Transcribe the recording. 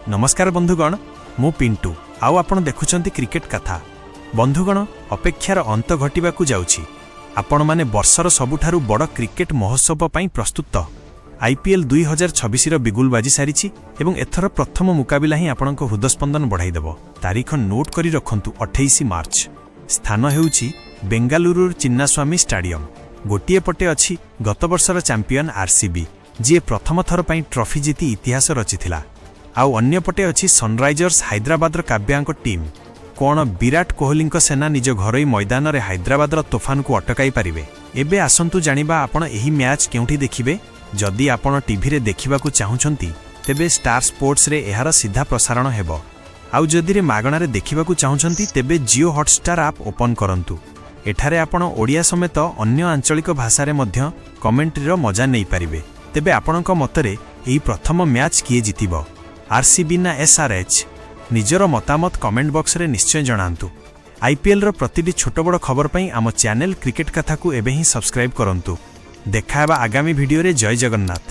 ନମସ୍କାର ବନ୍ଧୁଗଣ, ମୁଁ ପିଣ୍ଟୁ ଆଉ ଆପଣ ଦେଖୁଛନ୍ତି କ୍ରିକେଟ କଥା। ବନ୍ଧୁଗଣ, ଅପେକ୍ଷାର ଅନ୍ତ ଘଟିବାକୁ ଯାଉଛି। ଆପଣମାନେ ବର୍ଷର ସବୁଠାରୁ ବଡ଼ କ୍ରିକେଟ ମହୋତ୍ସବ ପାଇଁ ପ୍ରସ୍ତୁତ? ଆଇପିଏଲ୍ 2026ର ବିଗୁଲ ବାଜି ସାରିଛି ଏବଂ ଏଥର ପ୍ରଥମ ମୁକାବିଲା ହିଁ ଆପଣଙ୍କ ହୃଦସ୍ପନ୍ଦନ ବଢ଼ାଇଦେବ। ତାରିଖ ନୋଟ୍ କରି ରଖନ୍ତୁ, 28 ମାର୍ଚ୍ଚ। ସ୍ଥାନ ହେଉଛି ବେଙ୍ଗାଲୁରୁର ଚିନ୍ନାସ୍ୱାମୀ ଷ୍ଟାଡିୟମ। ଗୋଟିଏ ପଟେ ଅଛି ଗତବର୍ଷର ଚାମ୍ପିୟନ ଆର୍ସିବି, ଯିଏ ପ୍ରଥମ ଥର ପାଇଁ ଟ୍ରଫି ଜିତି ଇତିହାସ ରଚିଥିଲା, ଆଉ ଅନ୍ୟପଟେ ଅଛି ସନରାଇଜର୍ସ ହାଇଦ୍ରାବାଦର କାବ୍ୟାଙ୍କ ଟିମ୍। କ'ଣ ବିରାଟ କୋହଲିଙ୍କ ସେନା ନିଜ ଘରୋଇ ମଇଦାନରେ ହାଇଦ୍ରାବାଦର ତୋଫାନକୁ ଅଟକାଇ ପାରିବେ? ଏବେ ଆସନ୍ତୁ ଜାଣିବା ଆପଣ ଏହି ମ୍ୟାଚ୍ କେଉଁଠି ଦେଖିବେ। ଯଦି ଆପଣ ଟିଭିରେ ଦେଖିବାକୁ ଚାହୁଁଛନ୍ତି, ତେବେ ଷ୍ଟାର ସ୍ପୋର୍ଟସରେ ଏହାର ସିଧା ପ୍ରସାରଣ ହେବ। ଆଉ ଯଦି ମାଗଣାରେ ଦେଖିବାକୁ ଚାହୁଁଛନ୍ତି, ତେବେ ଜିଓ ହଟଷ୍ଟାର ଆପ୍ ଓପନ୍ କରନ୍ତୁ। ଏଠାରେ ଆପଣ ଓଡ଼ିଆ ସମେତ ଅନ୍ୟ ଆଞ୍ଚଳିକ ଭାଷାରେ ମଧ୍ୟ କମେଣ୍ଟ୍ରିର ମଜା ନେଇପାରିବେ। ତେବେ ଆପଣଙ୍କ ମତରେ ଏହି ପ୍ରଥମ ମ୍ୟାଚ୍ କିଏ ଜିତିବ, ଆର୍ସିବି ନା ଏସ୍ଆର୍ଏଚ୍? ନିଜର ମତାମତ କମେଣ୍ଟ ବକ୍ସରେ ନିଶ୍ଚୟ ଜଣାନ୍ତୁ। ଆଇପିଏଲ୍ର ପ୍ରତିଟି ଛୋଟ ବଡ଼ ଖବର ପାଇଁ ଆମ ଚ୍ୟାନେଲ କ୍ରିକେଟ କଥାକୁ ଏବେ ହିଁ ସବସ୍କ୍ରାଇବ୍ କରନ୍ତୁ। ଦେଖା ହେବା ଆଗାମୀ ଭିଡ଼ିଓରେ। ଜୟ ଜଗନ୍ନାଥ।